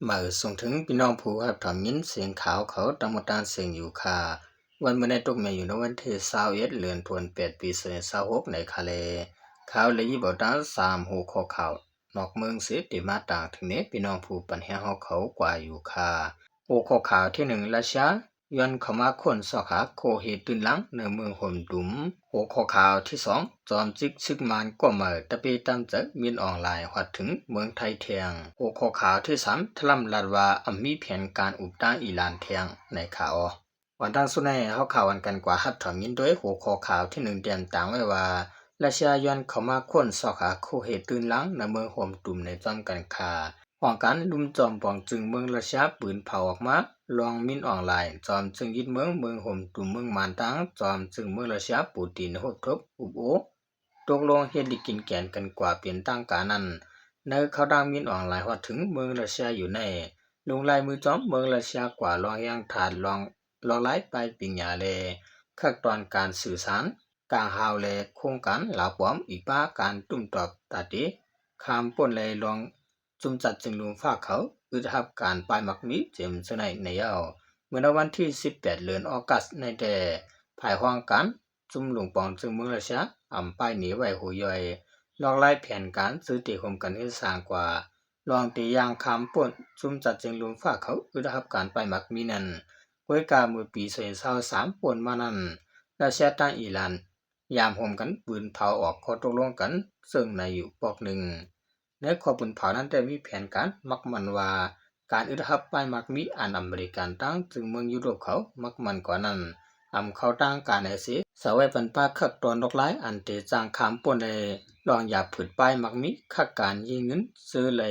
ມາສົ່ງເຖິງພີ່ນ້ອງຜູ້ຮັບຖອມຍິນສຽງຂ່າວເຂົາທັງໝົດທັງສຽງຢູ່ຄ່າ. ວັນມື້ໃນຕົກແມ່ນຢູ່ໃນວັນທີຊາວເອັດ ເດືອນແປດ ປີສອງພັນຊາວຫົກ ໃນຄ່າແລ. ຂ່າວແລະຍິບເອົາຕາມສາມຫົວຂໍ້ຂ່າວນອກເມືອງເສດ ທີ່ມາຕາງເຖິງແດ່ພີ່ນ້ອງຜູ້ປັນແຮງເຮົາເຂົາກວ່າຢູ່ຄ່າ. ຫົວຂໍ້ຂ່າວທີໜຶ່ງ ຣັດເຊຍ ຍວນເຂົ້າມາຄົ້ນຊອກຫາໂຄເຮຕື່ນລາງໃນເມືອງໂຮມຕຸມ. ຫົວຂໍ້ຂ່າວທີສອງ ຈອມຈິກຊຶກມານກໍມາຕະເປຕາມໃຈມິນອອງລາຍຮອດເຖິງເມືອງໄທແທ້ງ. ຫົວຂໍ້ຂ່າວທີສາມ ທຣຳລັດວ່າອຳມີແຜນການອຸບຕາງອີຣານແທ້ງໃນຂ່າວ. ກ່ອນຕັ້ງສູ່ໃນເຮົາຂ່າວອັນກັນກວ່າຮັບຖອມຍິນໂດຍຫົວຂໍ້ຂ່າວທີໜຶ່ງຕຽມຕາງໄວ້ວ່າ ຣັດເຊຍຍວນເຂົ້າມາຄົ້ນຊອກຫາໂຄເຮຕື່ນລາງໃນເມືອງໂຮມຕຸມໃນຈອມກັນຄ່າ. ຫ້ອງການລຸ່ມຈອມປອງຈຶ່ງເມືອງຣັດເຊຍປືນເຜົາອອກມາ ລອງມິນອອງລາຍ ຈອມຈຶ່ງຍຶດເມືອງ ເມືອງໂຮມຕຸມເມືອງມານ ທັງຈອມຈຶ່ງເມືອງຣັດເຊຍ ປູຕິນ ໂຮບທົບອຸບໂອ້ ຕົກລົງເຮັດລິກກິນແກນກັນກວ່າເປັນທາງການນັ້ນ. ໃນຂ່າວດັ່ງມິນອອງລາຍຮອດເຖິງເມືອງຣັດເຊຍຢູ່ໃນ ລົງລາຍມືຈອມເມືອງຣັດເຊຍກວ່າ ລອງແຮງທາດ ລອງລອກລາຍປາຍປິງຍາ ແລະ ຂັ້ນຕອນການສື່ສານ ກາງຮາວ ແລະ ໂຄງການລາວປອມ ອີກປະການຕຸ້ມຕອບຕາເຕ ຄາມປົ້ນ ແລະ ລອງ ຊຸມຈັດຈຶ່ງລຸ່ມຟ້າເຂົາອຶດຮັບການປ້າຍໝາກມີເຕັມເຊິ່ງໃນໃນເຍົາ. ເມື່ອໃນວັນທີສິບແປດ ເດືອນອອກັດໃນແຕ່ ພາຍຫ້ອງການຊຸມລຸງປອງຈຶ່ງເມືອງຣັດເຊຍ ອຳປ້າຍໜີໄວ້ໂຫຍ່ອຍ ລອກລາຍແຜນການຊື່ເຕໂຮມກັນເຮັດສ້າງກວ່າ ລອງເຕຍ່າງຄາມປົ້ນ ຊຸມຈັດຈຶ່ງລຸ່ມຟ້າເຂົາອຶດຮັບການປ້າຍໝາກມີນັ້ນ. ກ້ວຍກາເມື່ອປີສອງພັນຊາວສາມ ປົນມານັ້ນ ຣັດເຊຍທາງອີຣານ ຍາມຮ່ວມກັນປືນເຜົາອອກຂໍ້ຕົກລົງກັນເຊິ່ງໃນຢູ່ປອກໜຶ່ງ. ໃນຂໍ້ປືນເຜົານັ້ນໄດ້ມີແຜນການໝັກໝັ້ນວ່າ ການອຶດຮັບປ້າຍໝາກມີອັນອາເມລິກັນທັງຈຶ່ງເມືອງຢູໂຣບເຂົາໝັກໝັ້ນກວ່ານັ້ນ ອຳເຂົ້າທາງການໃນເສ ສະໄວ້ປັນປາຄັກຕອນດອກລາຍອັນເຕຈ້າງຄາມປົ້ນ ແລະ ລອງຢາຜືດປ້າຍໝາກມີຄັກການຍິງເງິນຊື້ໄລ່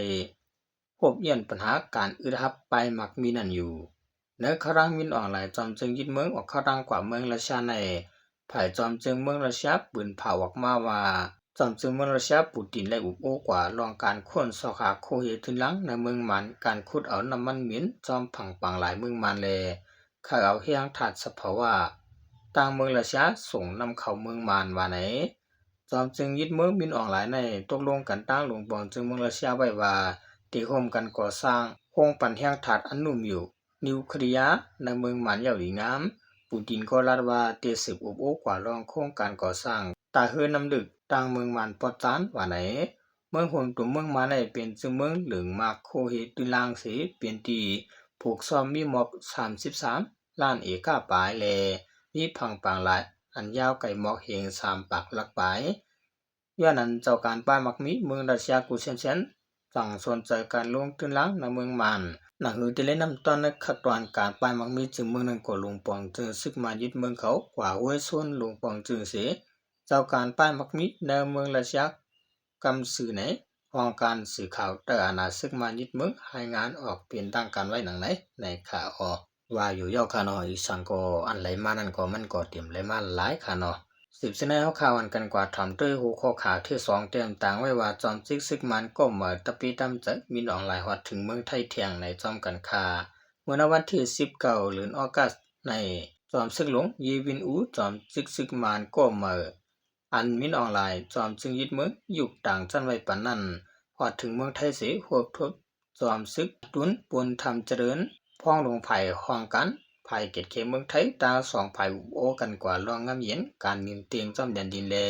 ພົບຍ້ອນປັນຫາການອຶດຮັບປ້າຍໝາກມີນັ້ນຢູ່. ໃນຂ່າວດັ່ງມິນອອນລາຍ ຈອມຈຶ່ງຍຶດເມືອງ ອອກຂ່າວດັ່ງກວ່າເມືອງຣັດເຊຍໃນ ຝ່າຍຈອມຈຶ່ງເມືອງຣັດເຊຍປືນເຜົາອອກມາວ່າ ຈອມຈຶ່ງເມືອງຣັດເຊຍ ປູຕິນ ໄດ້ອຸບໂອ້ກວ່າລອງການຄົ້ນຊອກຫາໂຄເຮທຶນລັງໃນເມືອງມານ ການຂຸດເອົານ້ຳມັນໝິນຈອມຜັງປາງລາຍເມືອງມານ ແລະ ຂາຍເອົາແຮ່ທາດສະພາວະ ຕ່າງເມືອງຣັດເຊຍສົ່ງນຳເຂົ້າເມືອງມານວ່າໃນ. ຈອມຈຶ່ງຍຶດເມືອງມິນອອນລາຍໃນຕົກລົງກັນຕາງຫຼົງປອງຈຶ່ງເມືອງຣັດເຊຍໄວ້ວ່າ ທີ່ຮ່ວມກັນກໍ່ສ້າງໂຮງປັ່ນແຮ່ທາດອະນຸນິວເຄລຍາໃນເມືອງມານຢ່າງດີງາມ. ປູຕິນກໍລັດວ່າ ທີ່ສືບອົບໂອ້ກວ່າລອງໂຄງການກໍ່ສ້າງຕາເຮືອນ້ຳເລິກຕ່າງເມືອງມານປອດຈານວ່າໃນ. ເມືອງໂຮມຕຸມເມືອງມານໃນເປັນຊື່ເມືອງເຫຼືອງມາກໂຄເຮຕຸນລາງເສ ເປັນທີ່ຜູກຊ້ອມມີໝອກສາມສິບສາມລ້ານເອກາປາຍ ແລະ ມີຜັງປາງລາຍອັນຍາວໄກໝອກເຮງສາມປາກຫຼັກປາຍ. ຍ້ອນນັ້ນ ເຈົ້າການປ້າຍໝາກມີເມືອງຣັດເຊຍກູເຊນເຊນ ຈັ່ງສົນໃຈການລົງທຶນລາງໃນເມືອງມານ. ໜັງສືທີ່ໄດ້ນຳຕ້ອນໃນຂັ້ນຕອນການປ້າຍໝາກມີຈື່ເມືອງນັ້ນກໍຫຼົງປອງຈື່ຊຶກມານຍຶດເມືອງເຂົາກວ່າຫ້ວຍຊົນຫຼົງປອງຈື່ເສ ເຈົ້າການປ້າຍໝາກມີໃນເມືອງຣັດເຊຍ ກຳຊື່ໃນຫ້ອງການສື່ຂ່າວໃຕ້ອານາຊຶກມານຍຶດເມືອງ ລາຍງານອອກເປັນທາງການໄວ້ດັ່ງໃດໃນຂ່າວ. ວ່າຢູ່ຍອກຂ້ານ້ອຍ ອີ່ສັງກໍອັນໄຫຼມານັ້ນກໍມັນກໍເຕັມໄຫຼມາຫຼາຍຂ້ານ້ອຍ. ສືບເສຍໃນຫົວຂ່າວອັນກັນກວ່າຖາມດ້ວຍຫົວຂໍ້ຂ່າວທີສອງ ແຕ້ມຕາງໄວ້ວ່າ ຈອມຈິກຊຶກມານກໍມາຕະປີຕາມໃຈມິນອອນລາຍຮອດເຖິງເມືອງໄທແທ້ງໃນຈອມກັນຄ່າ. ເມື່ອໃນວັນທີສິບເກົ້າ ເດືອນອອກກັດໃນ ຈອມຊຶກຫຼວງເຢວິນອູ ຈອມຈິກຊຶກມານກໍມາ ອັນມິນອອນລາຍ ຈອມຊຶກຍຶດເມືອງ ຍຸກຕ່າງຊັ້ນໄວ້ປານນັ້ນ ຮອດເຖິງເມືອງໄທເສ ຮວບທວມຈອມຊຶກອະຕຸນ ປຸນທຳຈະເລີນ ພ້ອມລວມຝ່າຍຫ້ອງການ ຝ່າຍເຂດເຂດເມືອງໄທ ທັງສອງຝ່າຍອຸບໂອ້ກັນກວ່າລອງງາມເຢັນ ການໜິມຕຽງຈອມແດນດິນ ແລະ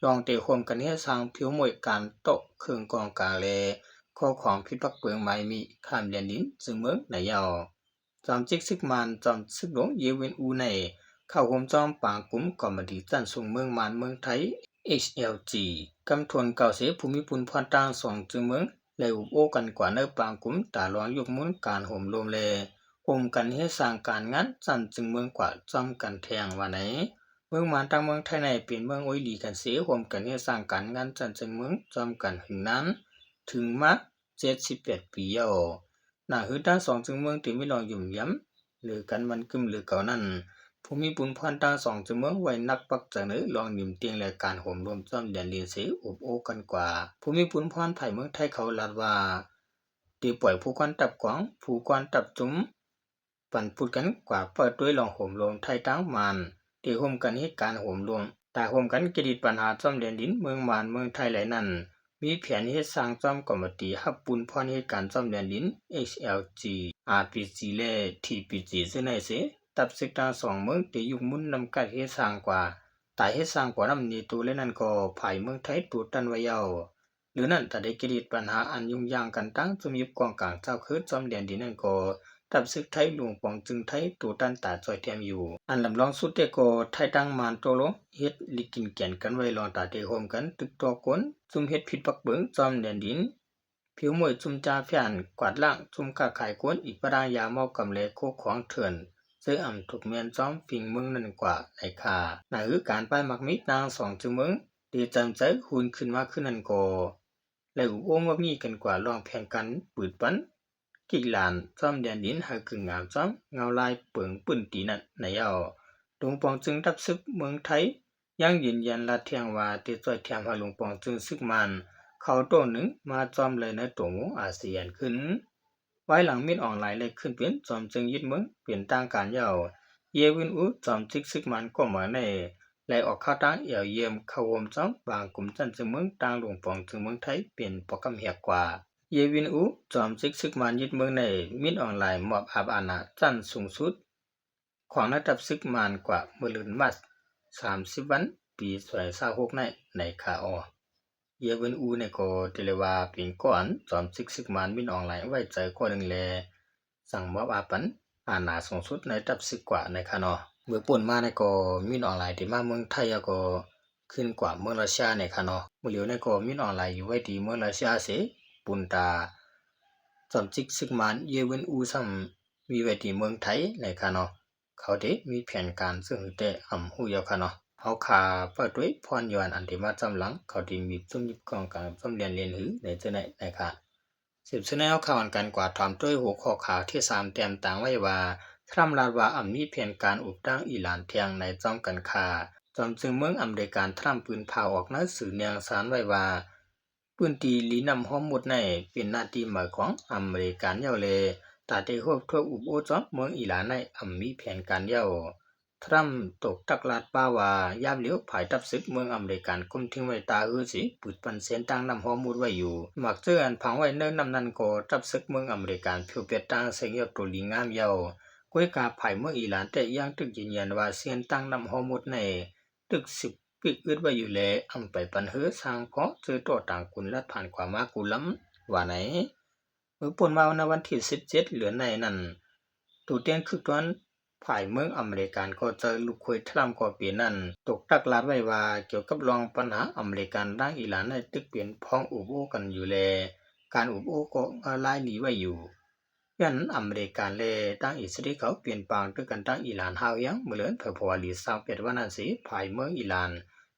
ລອງເຕະໂຮມກັນເຮັດສ້າງຜິວມວຍການໂຕະເຄື່ອງກອງກາງ ແລະ ຂໍ້ຂອງຜິດປັກເປິງໝາຍມີຂ້າມແດນດິນ ຊຶ່ງເມືອງໃນເຍົາ. ຈອມຈິກຊຶກມານ ຈອມຊຶກຫຼວງເຢວິນອູ ໃນເຂົ້າຮ່ວມຈອມປາງກຸ່ມກຳມະທິການຊັ້ນສູງເມືອງມານເມືອງໄທ ເອັດຊແອລຈີ ກຳທົນເກົ່າເສ ພູມິປຸນພອນທັງສອງຈຶງເມືອງ ແລະ ອຸບໂອ້ກັນກວ່າໃນປາງກຸ່ມຕາລອງຍົກມູນການໂຮມລົມ ແລະ ໂຮມກັນເຮັດສ້າງການງານຊັ້ນຈຶງເມືອງກວ່າຈອມກັນແທ້ງວ່າໃນ. ເມືອງມານທັງເມືອງໄທໃນເປັນເມືອງໂອຍຫຼີກັນເສ ໂຮມກັນເຮັດສ້າງການງານຊັ້ນຈຶງເມືອງຈອມກັນຫຶງນານ ເຖິງມາເຈັດສິບແປດປີແລ້ວ. ໜ້າຮືທັງສອງຈຶງເມືອງທີ່ມີລອງຫຍຸ່ມຢຳ ຫຼື ກັນມັນກຶມຫຼືເກົ່ານັ້ນ ພູມິປຸນພອນທັງສອງຈຶງເມືອງໄວ້ໜັກປັກໃຈໃນລອງໜິມຕຽງ ແລະ ການໂຮມລວມຈອມແດນດິນເສ ອົບໂອ້ກັນກວ່າ. ພູມິປຸນພອນຝ່າຍເມືອງໄທເຂົາລັດວ່າ ທີ່ປ່ອຍຜູ້ກອນທັບກອງ ຜູ້ກອນທັບຈຸ່ມ ປັນພຸດກັນກວ່າເປີດດ້ວຍລອງໂຮມລວມໄທທາງມານ ທີ່ຮ່ວມກັນເຮັດການໂຮມລວມ ຕາຮ່ວມກັນແກ້ໄຂບັນຫາຈອມແດນດິນເມືອງມານເມືອງໄທແລະນັ້ນ ມີແຜນເຮັດສ້າງຈອມກຳມະຕີຮັບປຸນພອນເຮັດການຈອມແດນດິນ ເອັດຊ໌ແອລຈີ ອາຣ໌ພີຈີ ແລະ ທີພີຈີ ເຊິ່ງໃນເສ ທັບເສິກທັງສອງເມືອງໄດ້ຍຸກໝູນນຳກັນເຮັດສ້າງກວ່າ ຕາເຮັດສ້າງກວ່ານຳເນໂຕແລ້ວນັ້ນກໍ ຝ່າຍເມືອງໄທໂຕ້ຕ້ານໄວ້ແລ້ວ. ຫຼືນັ້ນ ຕາໄດ້ແກ້ໄຂບັນຫາອັນຫຍຸ້ງຍາກກັນ ທັງຊຸມຍຶດກອງກາງເຈົ້າຄືຈອມແດນດິນນັ້ນກໍ ທັບເສິກໄທ ຫຼວງປອງຈຶ່ງໄທ ໂຕ້ຕ້ານຕາຊ່ອຍແຖມຢູ່. ອັນລຳລອງສຸດແທ້ກໍ ໄທທັງມານຕົກລົງເຮັດລິກກິນແກນກັນໄວ້ ລອງຕາໄດ້ຮ່ວມກັນຕຶກຕໍ່ກົນ ຊຸມເຮັດພິດປັກເບິ່ງຈອມແດນດິນ ຜິວມວຍຊຸມຈ່າແຟນ ກວາດລ້າງຊຸມຄ້າຂາຍຄົນ ອີກປະດາງຢາເມົາກຳແລໂຄຂອງເຖື່ອນ ເຊິ່ງອຳຖືກແມ່ນຈອມຝີເມືອງນັ້ນກວ່າໃນຄ່າ. ນະ ຄືການປ້າຍໝາກມິດທັງສອງຈຳເມືອງ ທີ່ຈຳໃຈຮຸ່ນຂຶ້ນມາຄືນັ້ນກໍ ແລະ ອຸໂອ້ງວບງີ້ກັນກວ່າລອງແຜນການປືດປັ່ນກິກຫຼານຈອມແດນດິນໃຫ້ກຶງງາມຈອມເງົາລາຍເປິງພື້ນທີ່ນັ້ນໃນເອົາ. ຫຼວງປອງຈຶ່ງທັບເສິກເມືອງໄທ ຍັງຢືນຢັນລັດທ່ຽງວ່າ ຈະຊ່ອຍແຖມໃຫ້ຫຼວງປອງຈຶ່ງເສິກມານ ເຂົ້າໂຕ້ໜຶ່ງມາຈອມໄລໃນຕົວວົງອາຊຽນຂຶ້ນ. ພາຍຫຼັງມິນອອງລາຍໄດ້ຂຶ້ນເປັນຈອມເຈິງຍຶດເມືອງເປັນທາງການແລ້ວ ເຢວິນອູ ຈອມຈິກເສິກມານກໍມາໃນ ໄດ້ອອກຂ່າວທາງແອວຢ້ຽມເຂົ້າຮ່ວມຈອມບາງກຸ່ມຊັ້ນເຊິ່ງເມືອງ ຕາງຫຼວງປອງເຊິ່ງເມືອງໄທເປັນປອກກຳແຮກກວ່າ ເຢວິນອູ ຈອມຈິກເສິກມານຍຶດເມືອງໃນ ມິນອອງລາຍມອບອາບອານາຊັ້ນສູງສຸດ ຂອງນາຍທັບເສິກມານກວ່າເມື່ອເດືອນມາດສາມສິບວັນ ປີສອງພັນຊາວຫົກໃນ ໃນຄາອໍ. ເຢວິນອູໃນກໍຖືໄດ້ວ່າເປັນກ້ອນຈອມຈິກເສິກມານມິນອອງລາຍໄວ້ໃຈກ້ອນໜຶ່ງ ແລະ ສັ່ງມອບອາປັນອານາສູງສຸດໃນທັບເສິກກວ່າໃນຄານໍ. ເມື່ອປົນມາໃນກໍມິນອອງລາຍທີ່ມາເມືອງໄທ ແລ້ວກໍຂຶ້ນກວ່າເມືອງຣັດເຊຍໃນຄານໍ. ມື້ຫຼຽວໃນກໍມິນອອງລາຍຢູ່ໄວ້ທີ່ເມືອງຣັດເຊຍເສ ປຸນຕາຈອມຈິກເສິກມານເຢວິນອູຊ້ຳ ມີໄວ້ທີ່ເມືອງໄທໃນຄານໍ. ເຂົາເດມີແຜນການເຊິ່ງແຕ່ອຳຮູ້ຢູ່ຄານໍ. ເຮົາຄາປ້າຕຸ້ຍພອນຍວນອັນທີ່ມາຈຳຫຼັງ ເຂົາທີ່ມີຊຸມຍິບກອງກາງຈອມແດນເລນຫືໃນເທື່ອໃນໃນຄາ. ສືບເສຍແນວຂ່າວອັນກັນກວ່າ ຖອມດ້ວຍຫົວຂໍ້ຂ່າວທີສາມ ແຕ້ມຕາງໄວ້ວ່າ ທຣຳລາດວ່າອຳມີແຜນການອຸບຕັ້ງອີຣານແທ່ງໃນຈອມກັນຂ້າ. ຈອມເຊິ່ງເມືອງອາເມລິກັນ ທຣຳ ປືນເຜົາອອກໜັງສືແນງສານໄວ້ວ່າ ພື້ນທີ່ລີນ້ຳຮອມມຸດໃນເປັນໜ້າທີ່ໝາຍຂອງອາເມລິກັນແລ້ວ ແລະ ຕາໄດ້ຮວບທວມອຸບໂອ້ຈອມເມືອງອີຣານໃນອຳມີແຜນການແລ້ວ. ທຣຳຕົກຕັກລາດປ່າວ່າ ຍາມຫຼຽວຝ່າຍທັບເສິກເມືອງອາເມລິກັນກຸມທິງໄວ້ຕາຮືຊິປືດປັ່ນເສັ້ນທາງນ້ຳຮອມມຸດໄວ້ຢູ່. ໝາກເຈີອັນຝັງໄວ້ໃນນ້ຳນັ້ນກໍ ທັບເສິກເມືອງອາເມລິກັນຜິວແປດຕ່າງເຊິ່ງຍອດໂຕລີງາມແລ້ວ. ກ້ວຍກາຝ່າຍເມືອງອີຣານແຕ່ຍັງຖືກຢືນຢັນວ່າເສັ້ນທາງນ້ຳຮອມມຸດໃນ ຖືກສິບປີກອຶດໄວ້ຢູ່ແລ ອຳໄປປັນເຮືອສ້າງເພາະເຈີຕໍ່ຕາງກຸນລັດຜ່ານກວ່າມາກູລຳ ວ່າໃນ. ມື້ປົນມາໃນວັນທີສິບເຈັດເດືອນໃນນັ້ນ ໂຕແທນຄືກຕອນຝ່າຍເມືອງອາເມລິກັນກໍເຈີລູກເຂີຍທຣຳກໍເປັນນັ້ນ ຕົກຕັກລາດໄວ້ວ່າ ກ່ຽວກັບລອງປັນຫາອາເມລິກັນທາງອີຣານໃນຕຶກເປັນພ້ອງອຸບໂອ້ກັນຢູ່ແລ ການອຸບໂອ້ກໍລາຍລີໄວ້ຢູ່. ຍ້ອນອາເມລິກັນ ແລະ ທາງອິດສະຣາເອນເຂົາເປັນປາງຕຶກກັນທາງອີຣານຫ້າວແຮງ ເມື່ອເດືອນເຟບຣຸວາຣີຊາວແປດວັນນັ້ນເສ ຝ່າຍເມືອງອີຣານ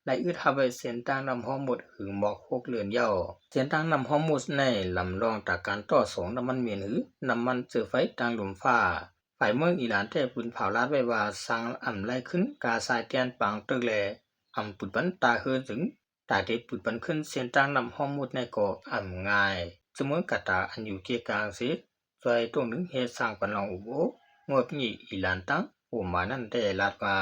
ໄດ້ອຶດຮັບໄວ້ເສັ້ນທາງນ້ຳຮອມມຸດຫຶງໝອກຫົກເດືອນແລ້ວ. ເສັ້ນທາງນ້ຳຮອມມຸດໃນລຳລອງຕາການຕໍ່ສົ່ງນ້ຳມັນເມັນ ຫຼື ນ້ຳມັນເຊື້ອໄຟທາງລົມຟ້າ. ຝ່າຍເມືອງອີຣານແຕ່ປືນເຜົາລາດໄວ້ວ່າ ສັ່ງອຳໄລ່ຂຶ້ນກາຊາຍແທນປາງຕຶກ ແລະ ອຳປືນປັ່ນຕາເຮືອຈຶ່ງ ຕາໄດ້ປືນປັ່ນຂຶ້ນເສັ້ນທາງນ້ຳຮອມມຸດໃນກໍອຳງ່າຍ. ເຊິ່ງເມືອງກາຕາອັນຢູ່ເຄກາງເສ ຊ່ວຍຕົງໜຶ່ງເຮັດສ້າງປັນລອງອຸບໂອ້ ງວບງີ້ອີຣານທາງໂອມານນັ້ນແຕ່ລາດວ່າ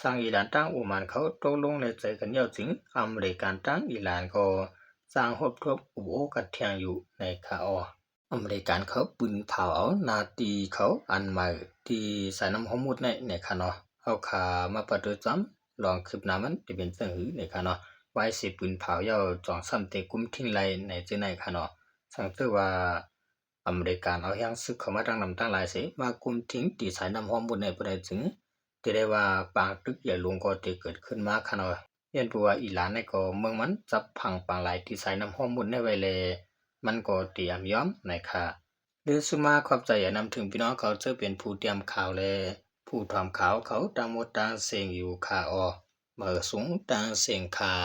ທາງອີຣານທາງໂອມານເຂົາຕົກລົງແລະໃຈກັນແລ້ວຈຶ່ງ ອາເມລິກັນທາງອີຣານກໍສ້າງຮວບທວມອຸບໂອ້ກັນແທ່ງຢູ່ໃນຄາອໍ. ອາເມລິກັນເຂົາປືນເຜົາເອົາໜ້າທີ່ເຂົາອັນໃໝ່ທີ່ສາຍນ້ຳຮອມມຸດໃນ ໃນຄານໍ. ເຮົາຄາມາປະຕິດຕາມລອງຄືບໜ້າມັນຈະເປັນຈັ່ງໃດໃນຄານໍ. ໄວ້ຊິປືນເຜົາແລ້ວ ຈອງຊ້ຳແຕ່ກຸມຖິ້ມໄລ່ໃນເທື່ອໃນຄານໍ. ສັງເຕີວ່າອາເມລິກັນເອົາແຮງສຶກເຂົ້າມາທັງນຳທັງຫຼາຍເສ ມາກຸມຖິ້ມທີ່ສາຍນ້ຳຮອມມຸດໃນບໍ່ໄດ້ຈຶ່ງ ຈະໄດ້ວ່າປາງຕຶກໃຫຍ່ຫຼວງກໍຈະເກີດຂຶ້ນມາຄານໍ. ຍ້ອນເພາະວ່າອີຣານໃນກໍເມືອງມັນຈັບພັງປາງລາຍທີ່ສາຍນ້ຳຮອມມຸດໃນໄວ້ແລ ມັນກໍຕຽມຍອມໃນຄາ. ໂດຍສຸດມາຂອບໃຈຢ່າງນຳເຖິງພີ່ນ້ອງເຂົາເຊິ່ງເປັນຜູ້ຕຽມຂ່າວ ແລະ ຜູ້ຖອມຂ່າວເຂົາທັງໝົດທັງເສັງຢູ່ຄາອໍ. ມາສູງທັງເສັງຄາ.